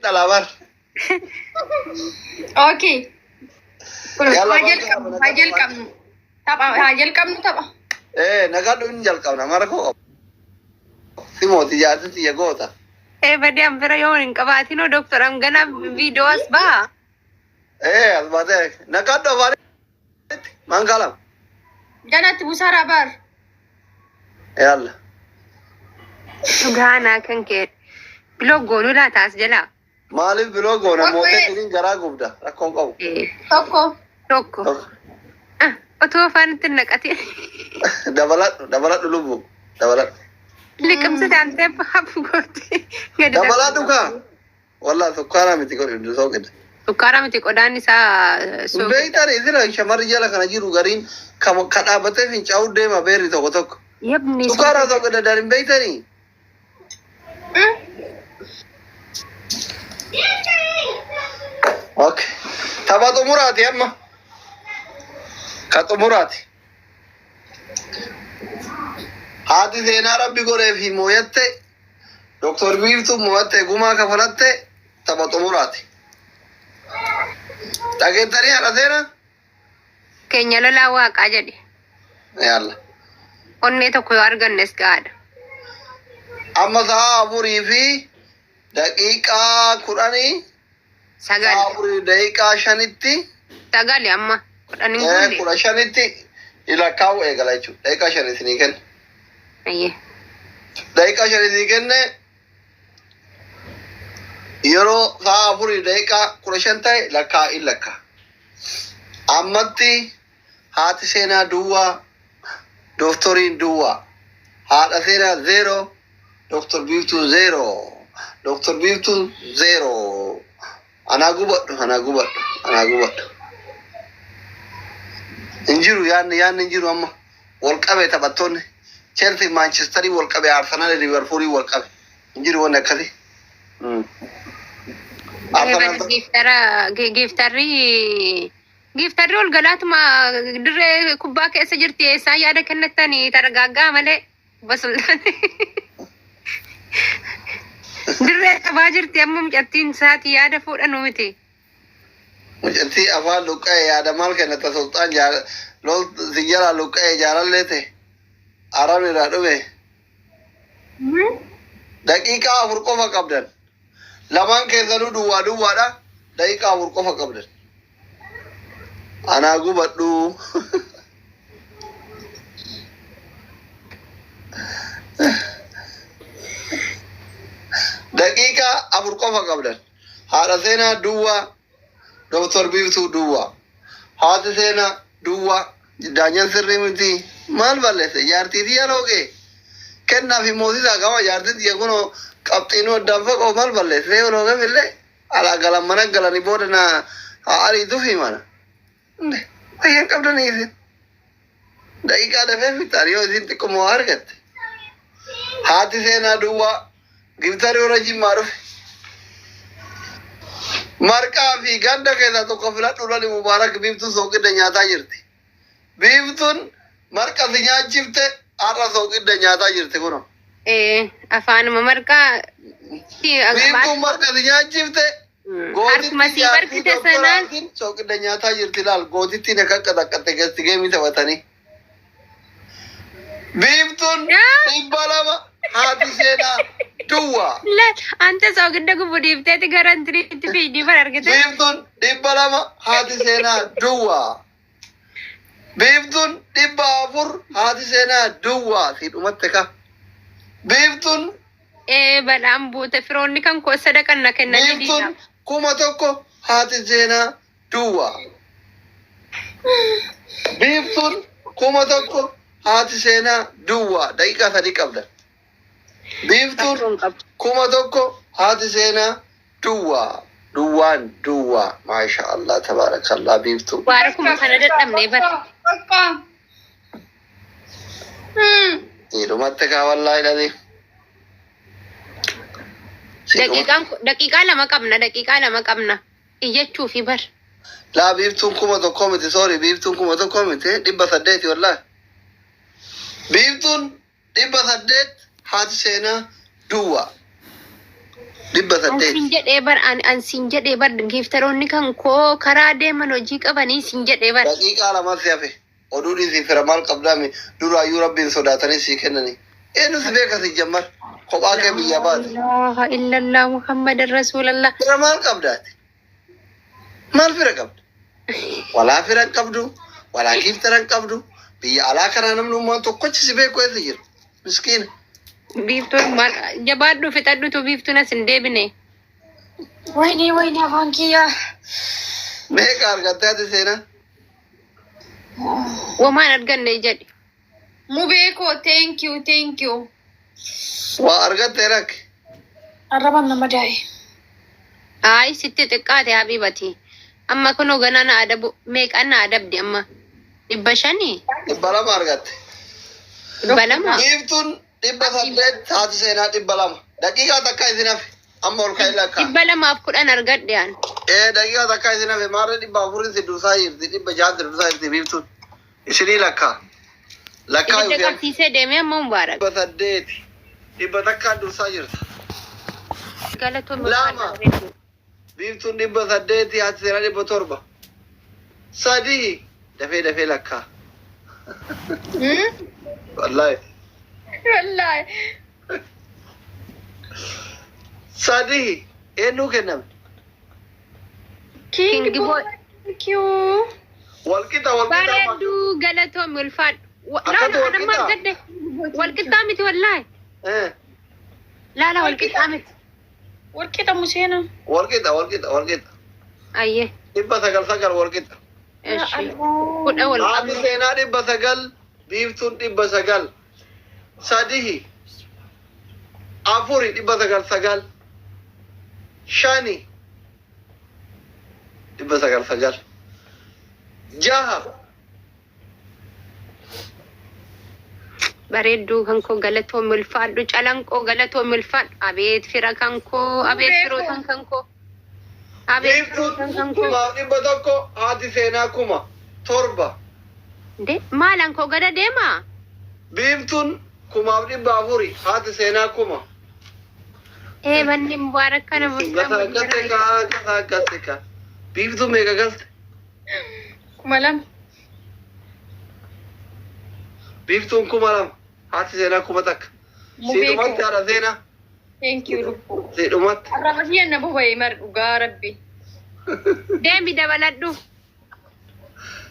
dhalaa bar. Okay. Kun Yalla haa maal jalqabnu, qabna haa jalqabnu. Tapha haa jalqabnu tapha. Eh, nagadhu hin jalqabna mara koo qabu. Si mooti jaarsi tiyya goota. Ee badii an bira yoo hin qabaatinoo doktor am gana viidiyoo as baha. Eh, as baatee nagadhu afaanitti mankalam. Ganatti buusaara bar. Yalla. Dhugaanaa kan kee biloo goonuu laata as jalaa. Maaliif biloo goona Tokko mootee ee. isiniin garaa gubda rakkoon qabu. Ee, Tokko. Tokko. Ah, Otoo afaanitti hin naqatin. Dabaladhu dabaladhu lubbu dabaladhu. Liqimsitaan teepha hafu gooti. Gadi Dabaladhu kaa. Wallah sukkaara miti godhi soogidda. Sukkaara miti qodaan isaa soogidda. Beektaan isina shamarri jala kana jiru gariin ka dhaabatee fincaa'uu deema beerri tokko tokko. Yabni Sukkaara soogidda daan hin beektanii. Okay. Tapha xumuraati amma. Ka xumuraati. Haati seenaa rabbi godhee fi mooyatte Doktor Biiftuu moo'atte gumaa kafalatte tapha xumuraati. Dhageettanii haadha seenaa? Keenya lolaa waaqaa jedhe. Yalla. Onnee tokko yoo argannes gahaadha. Amma sa'a 4:10, Sagal. sa'a 4:05tti Sagali amma. 10 hin guunne. 15tti lakkaa'u eegala jechuudha. Daqiiqaa 5 isinii kenna. Ayyee. Daqiiqaa 5 isinii kenne yeroo sa'a 4:15 ta'e lakkaa'in lakkaa. Ammatti haati seenaa duwwaa, dooktoriin duwwaa. Haadha seenaa 0, Doktor Biiftuu 0, Doktor Biiftuu 0. Anaa gubadhu, anaa gubadhu, anaa gubadhu. Hin jiru yaadni yaadni hin jiru amma. Wal qabe taphattoonni. Chelsea Manchesterii wal qabe, Arsenal Liverpoolii wal qabe. Hin jiru wanni akkasii. Arsenal Giiftara giiftarri giiftarri ol galaatuma dirree kubbaa keessa jirti eessaan yaada kennattanii targaaggaa malee basultaan dirree taphaa jirti amma mucattiin isaati yaada fuudhanu miti. Mucattii afaan luqqa'e yaada maal kennata sulxaan lol si jalaa luqqa'e jaalallee ta'e arabni irraa dhume. Daqiiqaa 4 qofa qabdan. Lamaan keessanuu duwwaa duwwaadha. Daqiiqaa 4 qofa qabdan. Anaa gubadhu. Daqiiqaa 4 qofa qabdan. Haadha seenaa duwwaa, Doktor Biiftuu duwwaa. Haati seenaa duwwaa. Daanyan sirrii miti. Maal balleesse? Jaartii tiyya loogee. Kennaa fi moosisaa qaba jaartiin tiyya kunoo qabxiinuu addaan faqoo maal balleesse? Yoo loogee fillee alaa galan mana galanii booda na haa ariituufi mana. Fayyaan qabdanii isin. Daqiiqaa dafee fixaan yoo isin xiqquma waa argatte. Haati seenaa duwwaa giftarii warra jimmaa dhufe. Marqaa fi ganda keessaa tokko filadhu lali Mubaarak biiftuun sooqidda nyaataa jirti. Biiftuun marqa si nyaachifte har'a sooqidda nyaataa jirti kunoo. Ee afaanuma marqaa. Biiftuun marqa si nyaachifte Harkuma Gootittiin sii jaartii barkite sanaan doktoraatiin sooqidda nyaataa jirti laal gootittiin akka qaxaqqatte gasti geemii taphatanii. Biiftuun 200 haati seenaa duwwaa. Ante soogidda gubu dhiifteeti gara intiniitti fiigdii bara argite. Biiftuun 200 haati seenaa duwwaa. Biiftuun 400 haati seenaa duwwaa si dhumatte ka. Biiftuun Ee badhaan buute firoonni kan koo sadaqan na kennanii Biiftuun diinaaf. 1000 haati seenaa duwwaa. Biiftuun 1000 haati seenaa duwwaa daqiiqaa 3 qabda. Biiftuun Rakkoon qabu. 1000 haati seenaa duwwaa. Duwwaan duwwaa. Maasha Allah tabaarakallah biiftuu. Waara kuma kana dadhabnee bara. Bakka. Siidhumatti kaa wallaahi dhali. Daqiiqaan daqiiqaa 2 qabna daqiiqaa 2 qabna iyyachuu fi bar. Laa biiftuun 1000 miti sorry biiftuun 1000 miti 800 wallaahi. Biiftuun 800 haati seenaa duwwaa. 800. Ansiin jedhee bar, ansiin jedhee bar, gifteroonni kan koo karaa deeman hojii qabanii siin jedhee bar. Daqiiqaa 2 si hafe. Oduu dhiisii, fira maal qabdaami? Duraayyuu Rabbiin sodaatanii sii kennanii. Eenyu si beeka si jammar? Kophaa kee biyya baate. Ilaaha illallah Muhammadan Rasuulallah. Fira maal qabdaati? Maal fira qabda? Walaa fira hin qabdu, walaa giftera hin qabdu. Biyya alaa kanaa namni ummaan tokkochi si beeku eessa jira? Miskiina. Biiftuun maal jabaadhu fixadhutu biiftuun as hin deebine. Wayne, wayne, afaan kiyyaa. Meeqa argattee ati, seenaa? Womaan arganne jedhi. Mubeekoo, thank you, thank you. Waa argattee rakki. Arrabaan nama daa'e. Ayi, sitti xiqqaate habibati. Amma kunoo ganaa na adabu, meeqaan na adabdi amma? 500? 200 argatte. 200. Biiftuun 800, haati seenaa 200. Daqiiqaa takka isin hafe. Amma ol ka'ee lakkaa. 210 argadhe an. Ee, daqiiqaa takka isin hafe. Maarree 400 si dursaa jirti. 600 si dursaa jirti biiftuun. Isinii lakkaa. Lakkaa. Ibidda yookiin qabsiisee deemee amma Mubaarak. 800. 100n dursaa jirta. Galatoon. Lama. Biiftuun 800, haati seenaa 700. Sadii. Dafee dafee lakkaa. Wallaahi. Wallaahi. Sadii. Eenyuu kenname? King King Boy. Boy. Thank you. Walqixa, walqixa. Bareedduu, galatoon, ulfaadhu. Akkatu Laala anamma walqixa? argadhe. Walqixxaa miti wallaahi. Eh, Laala, walqixxaa miti. Walqixa museena. Walqixa, walqixa, walqixa. Ayyee. 909 walqixa. Eshi. Kudha wal Haati qabne. seenaa 900, biiftuun 900. Sadihi. Afuri, 909. Shani. 909. Jaha. Bareedduu kan koo, galatoon, ulfaadhu. Calanqoo, galatoon, ulfaadhu. Abeet fira kan koo, abeet firootan kan koo. Abeet Biiftuun firootan kan koo. 1100, haati seenaa 7000. De maalan koo gada deemaa? Biiftuun 1400, haati seenaa 1000. Ee, manni Mubaarak kana. Gasa galte kaa, gasa galte kaa. Biiftuun meeqa galte? 2000. Biiftuun 2000, haati seenaa 1000. Siidhumatti, haadha seenaa. Thank you, lubbuu. Siidhumatti. Arraba kiyya na boba'e mar, dhugaa Rabbi. Deemi dabaladhu.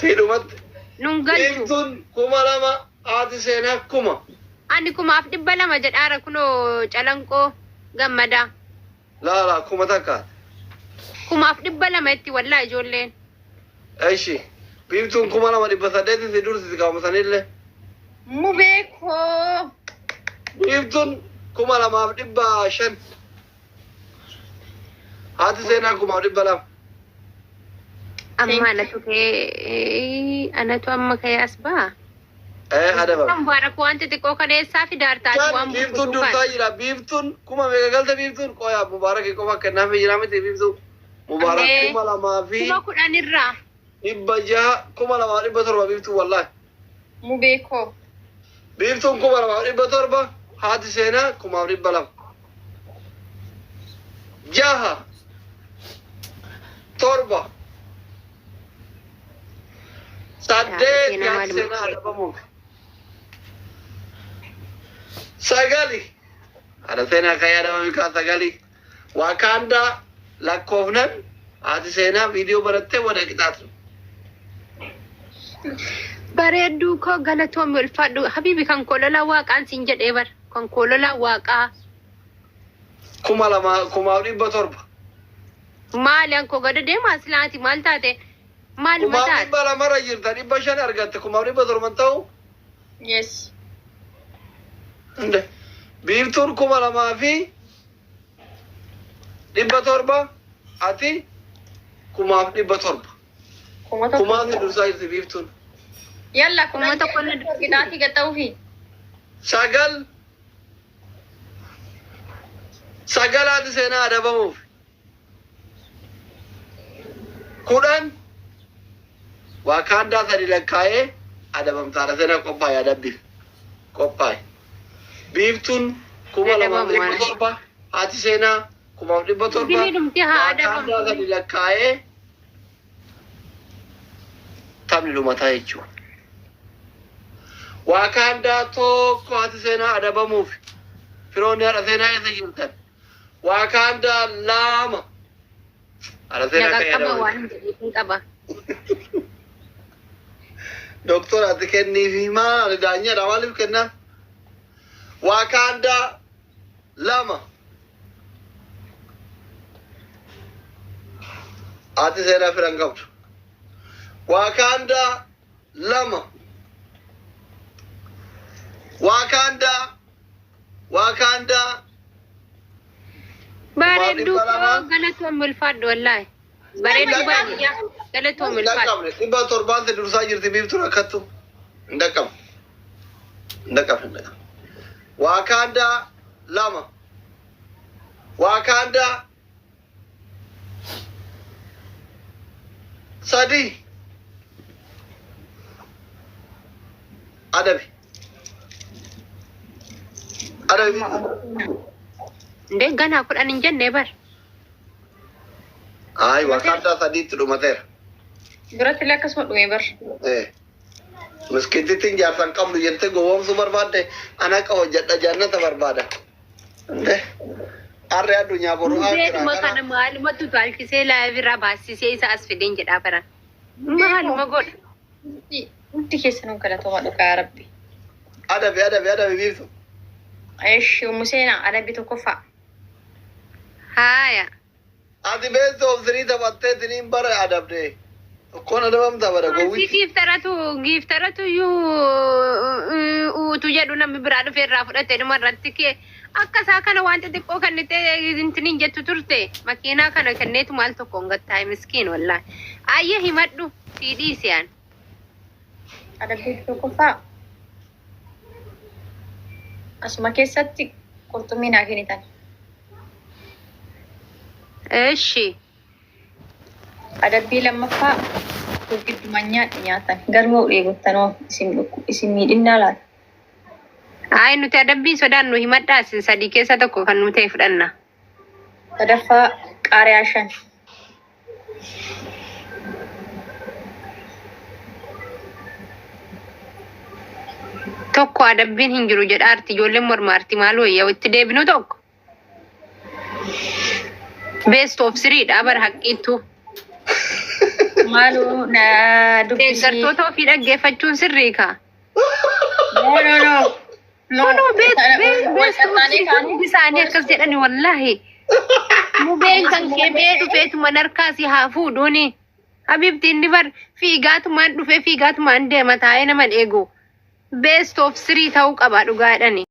Siidhumatti. Nun galchu. Biiftuun 2000, haati seenaa 1000. Ani 1200 jedhaara kunoo, calanqoo gammadaa. Laala, 1000. 1200 itti wallaa ijoolleen. Eshi. Biiftuun 2800 si dursi kaa'amusanillee. Mubeekoo. Biiftuun 2500. Haati seenaa 1200. Amma anatu ka'ee, anatu amma ka'ee as ba'a. Ee, adabame. Mubaarak waan xixiqqoo kana eessaa fidaartaati waan Biiftuun burkutuu dursaa kana. jira. Biiftuun kuma meeqa galte biiftuun? Qoyaa, Mubaarak qofa kennaafii jira miti biiftuun. Mubaarak 2000 fi 10,000 irraa. 600, 2700 biiftuun wallaahi. Mubeekoo. Biiftuun 2700, haati seenaa 1200. Jaha. Torba. Saddeet, Seenaa haati maaluma seenaa adabamuuf. Sagali. Haadha seenaa kan yaadamame kaa sagali. Waakaandaa lakkoofnan haati seenaa viidiyoo barattee wada qixaatu. Bareedduu koo, galatoomi, ulfaadhu. Habiibi kan kololaa waaqaan siin jedhee bar. Kan kololaa waaqaa. 2000, 1700. Maali ankoo gada deemaa silaati maal taate? Maaluma Kumaaf taate? 200rra jirta, 500 argatte, 1700 ta'u. Yes. Inde. Biiftuun 2700, ati 1700. 1000. Kumaaf dursaa jirti biiftuun. Yalla. 1000 na Qixaatii gaxxa'uufi. Sagal. Sagalaati seenaa adabamuuf. 10. Waakaandaa sadi lakkaa'ee adabamtaadha, seenaa qophaa'e, adabbiif qophaa'e. Biiftuun 2700, haati seenaa 1700. Gini dhumti haa Waakaandaa adabamtu. sadi lakkaa'ee taphni dhumataa jechuudha. Waakaandaa tokko haati seenaa adabamuuf firoonni haadha seenaa eessa jirtan? Waakaandaa lama haadha seenaa kan Naqa qaba adabamu. waan jedheef hin qaba. Doktor ati kenniifi maal ani daanyaadha maaliif kennaa? Waakaandaa lama haati seenaa firan qabdu. Waakaandaa lama. Waakaandaa Waakaandaa Bareedduu 200,000. koo galatoon ulfaadhu wallaahi. Bareedduu baay'ee galatoon Hin ulfaadhu. dhaqqabne 700n si dursaa jirti biiftuun akkattu. Hin dhaqqabne. Hin dhaqqabne hin dhaqqabne. Waakaandaa lama. Waakaandaa sadi. Adabi. Adabi. Indee ganaa 10 hin jenne bar. Ayi waakaandaa sadiitti dhumateera. Biratti illee akkasuma dhume bar. Eh. Miskintittiin jaarsan qabdu jettee gowwoomsuu barbaadde ana qaba hojjedha jannata barbaada. Indee. Harree addunyaa boru Mubeedhuma akiraa kana kana. maalumatu taalchisee live irraa baasisee isa as fideen jedhaa bara. Maaluma godha. Hundi keessanuu galatooma dhugaa rabbi. Adabi adabi adabi biiftu. Eshi Museenaa adabbii tokkoffaa. Haaya. Ati best of three taphattee tiniin bara adabde. Tokkoon adabamta bara Si gowwitti. giiftaratu giiftaratu iyyuu utu jedhu namni biraa dhufee irraa fudhate dhuma irratti kee akka isaa kana waan xixiqqoo kennitee intiniin jettu turte makiinaa kana kenneetu maal tokkoon gattaa'e miskiin wallaahi. Ayya himadhu sii dhiisi an. Adabbii tokkoffaa. Asuma keessatti qurxummii naa kennitan. Eshi. Adabbii lammaffaa giddumaan nyaadhe nyaatan. Garuu eegottanoo isin isin miidhinnaa laata? Ayi nuti adabbiin sodaannu himadhaa isin sadii keessa tokko kan nu ta'e fudhanna. Sadaffaa qaariyaa shan. Tokko adabbiin hin jiru jedha arti ijoolleen morma arti maal wayya itti deebinu tokko. Best of three dha bara haqqiittu. Maaloo na dubbisii. Deeggartoota ofii dhaggeeffachuun sirrii kaa. No, no, no. No. Kunoo best Wal of qaxxaanee three kaanii. hundi isaanii akkas jedhani wallaahi. Mubeen kan kee mee dhufeetuma harkaa si haa fuudhuuni. Habibti inni bar fiigaatumaan dhufee fiigaatumaan deema taa'ee nama eegu. Best of three ta'uu qaba dhugaadhani.